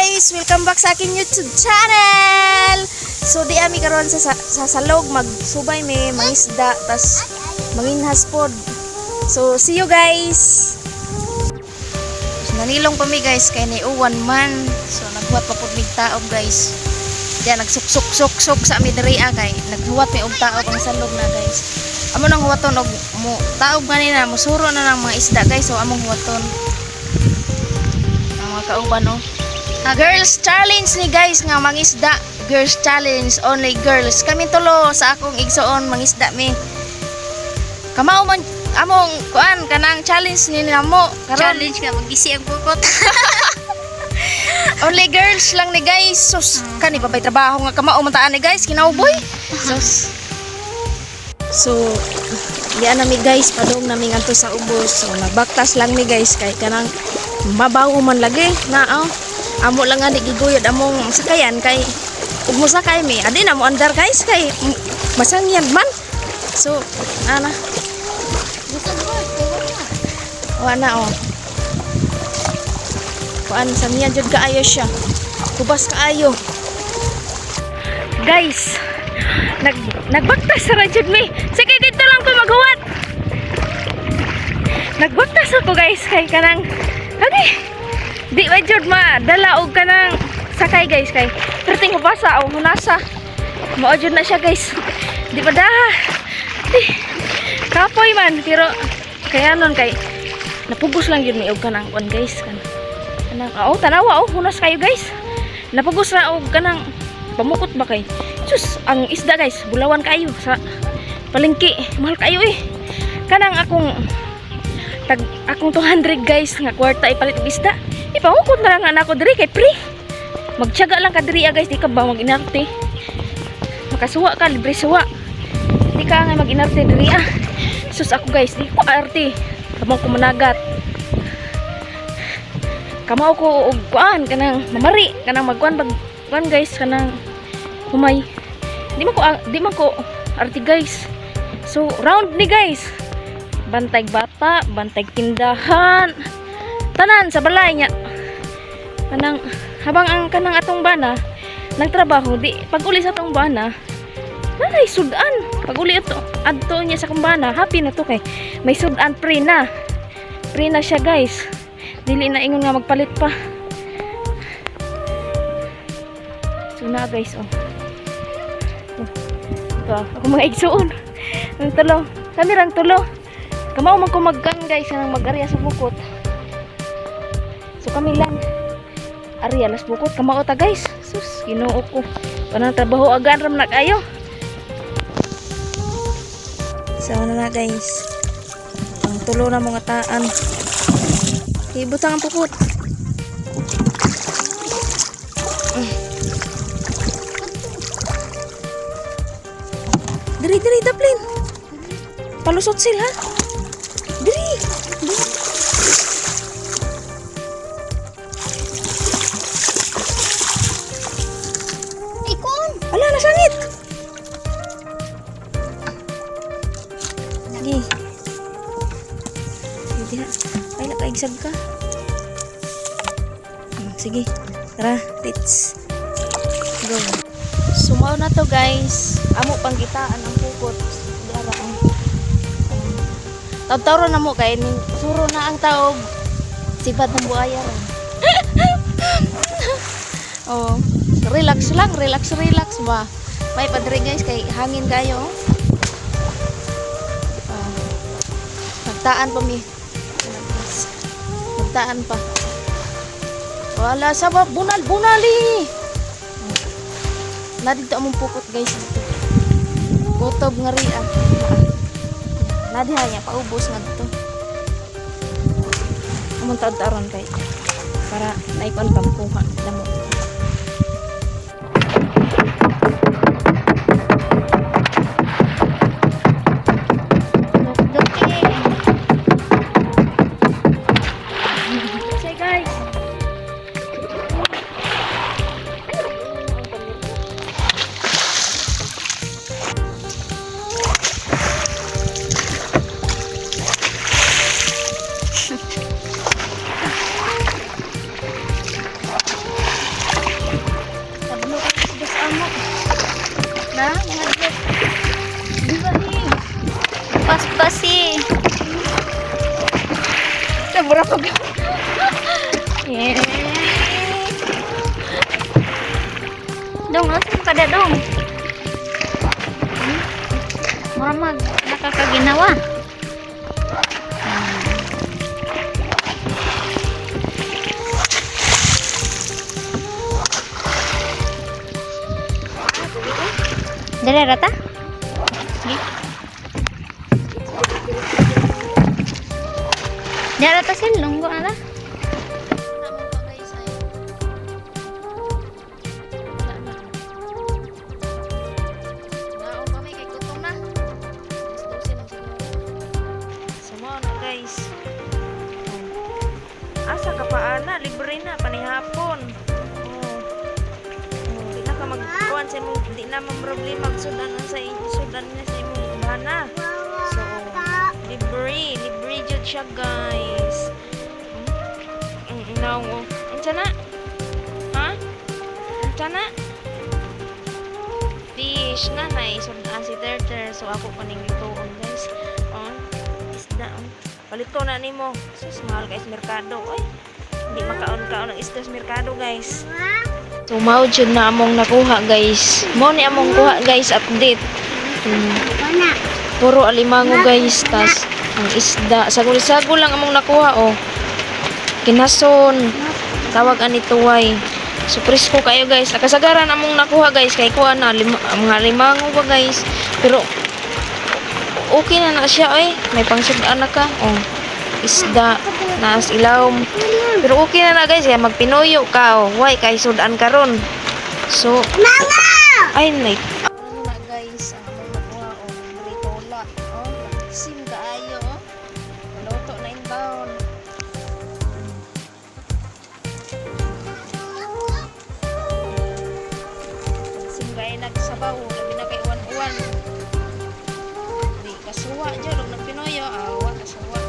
Guys! Welcome back sa aking YouTube channel! So di ami karon sa salog, magsubay mi mangisda tas manginhas pod. So see you, guys. So, nanilong pa mi, guys, kay ni uwan man. So naghuwat pa pud mig taob, guys. Diya nagsuksok sok sok sa ami diri ah, kay naghuwat mi og taob ang salog na, guys. Amo nang huwaton og mo taob ganina, musuro na ng mga isda, guys. So among huwaton ang mga kauban, oh. Girls challenge ni, guys, nga mangisda. Girls challenge, only girls. Kami tulo sa akong igsoon, mangisda mi. Kamao man among kuan kanang challenge ni namo karon. Challenge ka, magisi ang pukot. Only girls lang ni, guys. Sus, kani pa bay trabaho nga kamao man taan ni, guys, kinauboy. Sus. So, diyan nami, guys, padung nami ngadto sa ubos. So, nagbaktas lang mi, guys, kay kanang mabaw man lagi na oh. Amo lang nga di giguyod among sakayan kay ug mosakay mi, adi na mo andar, guys, kay masangyan man. So, ana. Wa na oh. Kuan sangyan jud kaayo siya. Kubas kaayo. Guys, nagbaktas ra jud mi. Sige, dito lang ko maghuwat. Nagbaktas ako, guys, kay kanang agi. Di ba jud madala og kanang sakay, guys, kay perting hubasa o hunasa. Mao jud na siya, guys. Di ba daha? Di. Kapoy man pero kaya nun kay napugos lang jud mi og kanang kuan, guys, kanang oh, tanawa oh, hunas kayo, guys. Napugos ra og kanang pamukot ba kay sus, ang isda, guys, bulawan kayo sa palengke, mahal kayo eh. Kanang akong tag akong 200, guys, nga kwarta ipalit og isda, ipamukot na lang nga nako diri kay free. Magtiyaga lang ka diri ah, guys, di ka ba mag-inarte, makasuwa ka, libre suwa. Di ka nga mag-inarte diri ah. Sus, ako, guys, di ko arte, kamao ko managat, kamao ko og kuan kanang mamari, kanang magkuan pag kuan, guys, kanang humay. Di man ko arte, guys. So round ni, guys, bantay bata, bantay tindahan, tanan sa balay niya. Kanang habang ang kanang atong bana nagtrabaho, di pag uli sa atong bana nanay sudan. Pag uli ato adto niya sa akong bana, happy na to kay may sudan, free na, free na siya, guys. Dili na ingon nga magpalit pa. So na, guys, oh. Oh. Ito ah, ako mga igsuon ang tulo, kami rang tulo. Kamao man ko magkan, guys, nang mag-arya sa bukot. So kami lang arya las bukot, kamao ta, guys. Sus, Ginoo ko. Panang trabaho agan ram na kayo. So ano na, guys. Ang tulo na mga taan. Ibutang ang pukot. Diri, diri, daplin. Palusot sila. Diri. Diri. Ikon! Ala, nasangit. Sige. Sige ha. Ay, nakaigsag ka. Sige. Tara, let's go. Sumao na to, guys. Amo panggitaan ang pukot. Dara ang Tawtawro na mo kay ning suro na ang taob. Sibad ng buaya ra. Oh, relax lang, relax, relax ba. May padre, guys, kay hangin kayo. Ah, nagtaan pa mi. Nagtaan pa. Wala sa ba bunal bunali. Na dito among pukot, guys, dito. Kutob nga ria. Na diha niya paubos nga dito. Among taon-taron kay para naikon pa makuha damo. Dok-dok eh. Say, guys. Na, mahadlok. Di ba ni? Paspasi. Mura pag. Yeah. Dong, asa ka da dong? Mura mag nakakaginawa. Dere rata? Sige. Dere rata sil lunggo na ta. Naon kami kay gutom na. Alas 12 na siguro. So mao na, guys. Oh. Asa ka pa ana, libre na panihapon. Oh. Oh, di na ka magkuan sa imong, di na man problema magsudan sa sudan na sa imong bana. So libre, libre jud siya, guys. Naong oh. Unsa na? Ha? Unsa na? Fish na na sudan si Terter, so ako pa ning lutoon, guys. Oh, isda oh. Palito na nimo. Sus, mahal guys merkado oy. Hindi makaon-kaon ang isda sa merkado, guys. So mao jud na among nakuha, guys. Mao ni among kuha, guys, update. Puro alimango, guys, tas ang isda sagol-sagol lang among nakuha oh. Kinason tawag ani tuway. So presko kayo, guys. Kasagaran among nakuha, guys, kay kuha na lima, mga limango ba, guys. Pero okay na na siya oy. May pangsud-an na ka. Oh. Isda naas ilawom. Pero okay na na, guys, kaya magpinuyo ka oh. Way kay sudan karon. So ay nay. Ano na, guys, ang among nakuha oh, britola. Oh, sim kaayo oh. Luto na in taon. Singgay nagsabaw, labi na kay uwan-uwan. Di kasuwa jud og nagpinoyo, awa kasuwa.